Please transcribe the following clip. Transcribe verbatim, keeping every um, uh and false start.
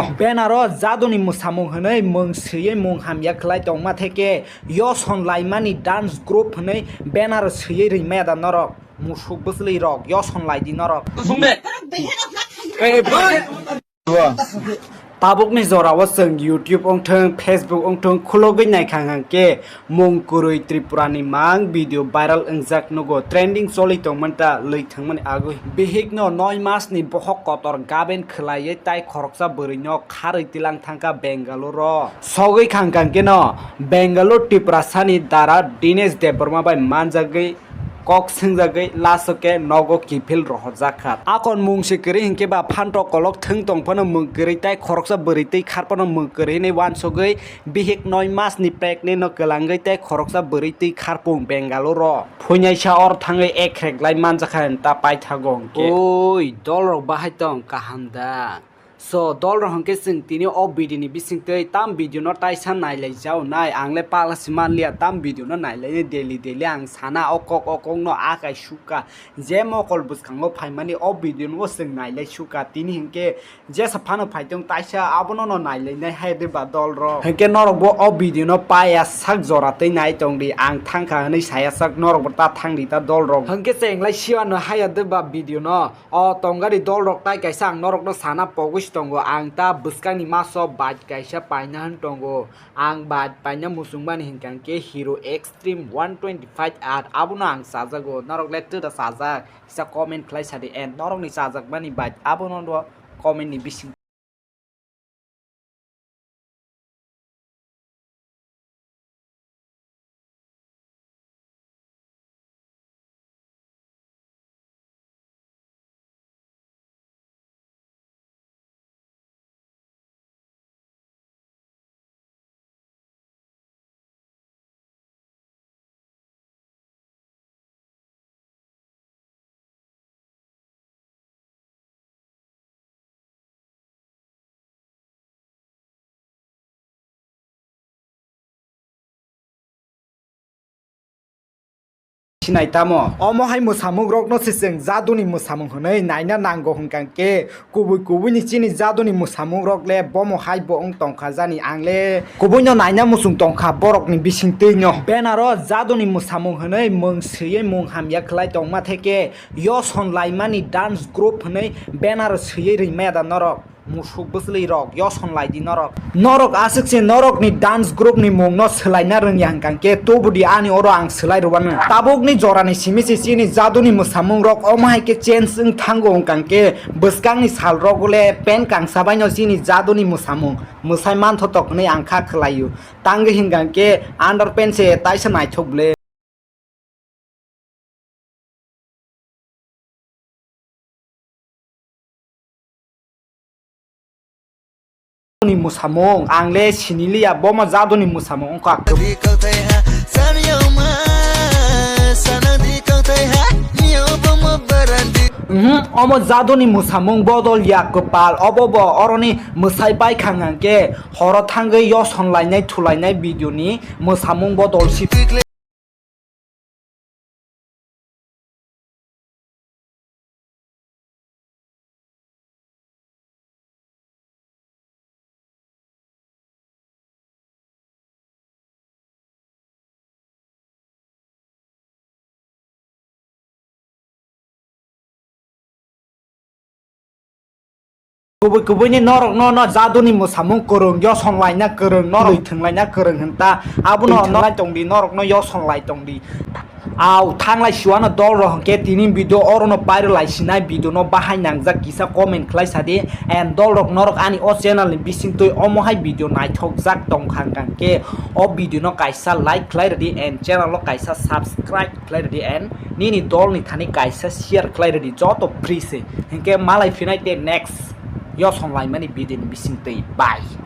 Banner o jaduni mwsamung hwnwi mung swiwi mung hamya khlai tongma theke yoson laimani dance group hwnwi banner swiwi ringmaya da norok? Musuk bwsli rok yoson laidi norok. Tabukni jorao chwng YouTube wngthwng, Facebook wngthwng khulogwi naikha hwnkha khe mung kwrwi Tripura ni mang video viral wngjak nugo, trending choli tongmani ta lwi thwngmani agwi. Bihik no noi mas ni bohok kotor gaben khwlaiwi tai khoroksa bwrwi no kharwi tilang thangkha Bangalore o. Sogwi khangkha khe no Bangalore Tiprasa ni dara Dinesh Debbarma bai manjagwi kok swngjagwi last o khe nogo kiphil rohorjak kha. Akon mung se kwrwi hinkhe ba phantok kolok thwng tong phano mung kwrwi tai khoroksa bwrwi twi khar phano mung kwrwi hinwi uansugwi bihik noi mas ni pregnant no kwlangwi tai khoroksa bwrwi twi kharpung Bangalore o. Phuinaisa or thangwi ekrek lai manjakha ta paithago hinkhe. Oi, dolrok bahai tong kaham da? So, dolrok hwnkhe chwng tini o video ni bisingtwi tam video no taisa nailai jaonai, ang le pala se manliya tam video no nailai daily daily, ang sana o kok o kok no akai sukha, je mokol bwskango phaimani o video no chwng nailai sukha, tini hwnkhe jesa phano phaitong taisa abono no nailainai hai de ba dolrok. Hwnkhe norok bo o video no paya sak jora tei nai tong di, ang thangkha hwnwi saya sak, norok bo ta thang di ta dolrok. Hwnkhe chwng lai siya no haya de ba video no. O tongari dolrok tai kaisa ang norokno sana pogwi si tongo, ang ta bwskangni maso bike kaisa paina hwn tongo, ang bike paina muchungmani hinkha khe Hero Xtreme one twenty-five R, abono ang chajago, norok le twda chajak kisa comment khlai sadi, and norokni chajakmani bike abono comment ni bising. Sinai tamo? Omo hai mwsamung rokno se chwng jaduni mwsamung hwnwi naina nango hwnkha khe kubui kubui ni chini jaduni mwsamung rok le bomo hai bo wng tongkha jani ang le kubui no naina muchung tongkha borok ni bisingtwi no. Banner o jaduni mwsamung hwnwi mung swiwi mung hamya khlai tongma theke yoson laimani dance group hwnwi banner swiwi ringmaya da norok? Musuk bwsli rok yoson laidi norok. Norok aswk se norok ni dance group ni mung no swlaina rwngya hwnkha khe tubudi ani oro ang swlai rwbano. Tabuk ni jora ni simi se chini jaduni mwsamung rok omo hai khe change wng thango hwnkha khe bwskang ni sal rok le pen kangsa bai no chini jaduni mwsamung mwsai manthotok hwnwi ang kha khwlaio. Tangwi hwnkha khe underpant se taisa naithok ble. Ni mwsamung ang le siniliya, bomo jaduni mwsamung wngkha. Mhm, omo jaduni mwsamung bodol ya kwpal, obo bo oroni mwsai bai khang hwnkhe horo thangwi yoson lainai thulainai video ni mwsamung bodol si. Kubui kubui ni norok no, no jaduni mwsamung kwrwng, yoson laina kwrwng, norok thwng laina kwrwng hwn ta. Abono thwng lai tong di, norok no yoson lai tong di. Au, thanglai siwano dol rok hwnkhe tini video oro no pairo lai sinai video no bahai nangjak kisa comment khlai sadi, and dol rok norok ani o channel ni bisingtwi omo hai video naithok jak tong kha hwnkhe o video no kaisa like khlai rwdi and channel o kaisa subscribe khlai rwdi and nini dol ni thani kaisa share khlai rwdi joto free se hwnkhe malai phinai te next yoson laimani video ni bisingtwi bye.